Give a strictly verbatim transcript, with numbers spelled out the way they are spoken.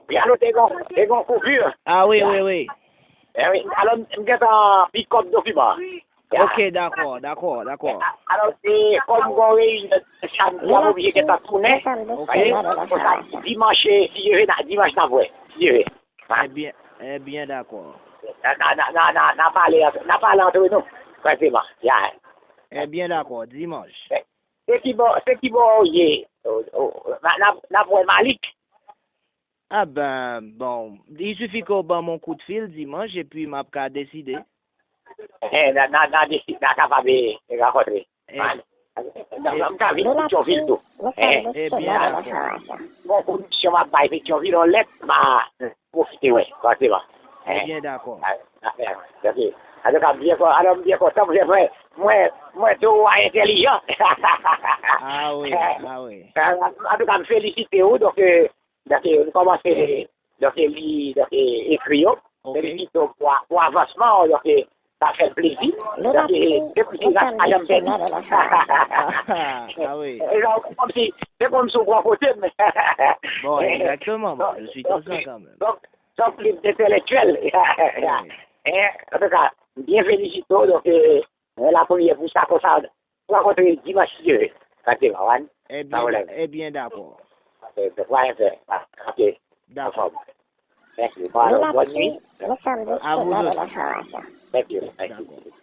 Wi, alò, te gen, te gen yon koupure. Ah, wi, wi, wi. Eh, wi, alò, m gentan pikòp dokiman. Ok, dakò, dakò, dakò. Alò, se kòm gon reyinyon, sa, n ap oblije gentan tounen. Ok. Konsa, dimanch, si Dye vle, dimanch n ap wè, si Dye vle. Ebyen, ebyen, dakò. N a, n a, n a, n a, n a pale, n a pale antre nou, presizeman. Ya. Ebyen, dakò, dimanch. Se ki bò, se ki bò w ye? O, o, n a, n a, n ap wè Malik. Ah ben, bon, il suffit ke w ban m yon kout fil dimanch, epi m ap ka deside. Eh, n a, n a, n a desi-, n a kapab, eh, rankontre. Eh. N a, n a, m ka vin Petyonvil tou. Ebyen, dakò. Bon, komisyon m ap bay Petyonvil, yon lèt, m a pwofite wè, fòseman. Ebyen, dakò. Ok. Antouka, m byen kon-, alò, m byen kontan, mwen, mwen, mwen, mwen tou a entèlijan. Ah wi, ah wi. Antouka, m felisite w, donk, euh, Donk, eh, nou kòmanse, donk, eh, li, donk, eh, ekri yo. Ok. Felisite w pou, pou avansman w, donk, eh, sa fè l plezi. Donk, eh, se pou se sa pa janm pèdi. Ah wi. E jan, kòmsi, se kòmsi w bò kote m. Bon, exactement, bon, je suis tout ça quand même. Donk, donk, li entèlektyèl. Wi. Eh, antouka, m byen felisite w, donk, eh, mwen la premyè pou sa konsa. Pou rankontre dimanch, si Dye vle. Sa te va, wan? Ebyen, ebyen, dakò. Ok, se pwa enfè. Ok. Dakò. Anfòm. Mèsi. Bon, alò, bòn nwi. Nous sommes le chemin de l'information. Thank you, thank you. Dakò.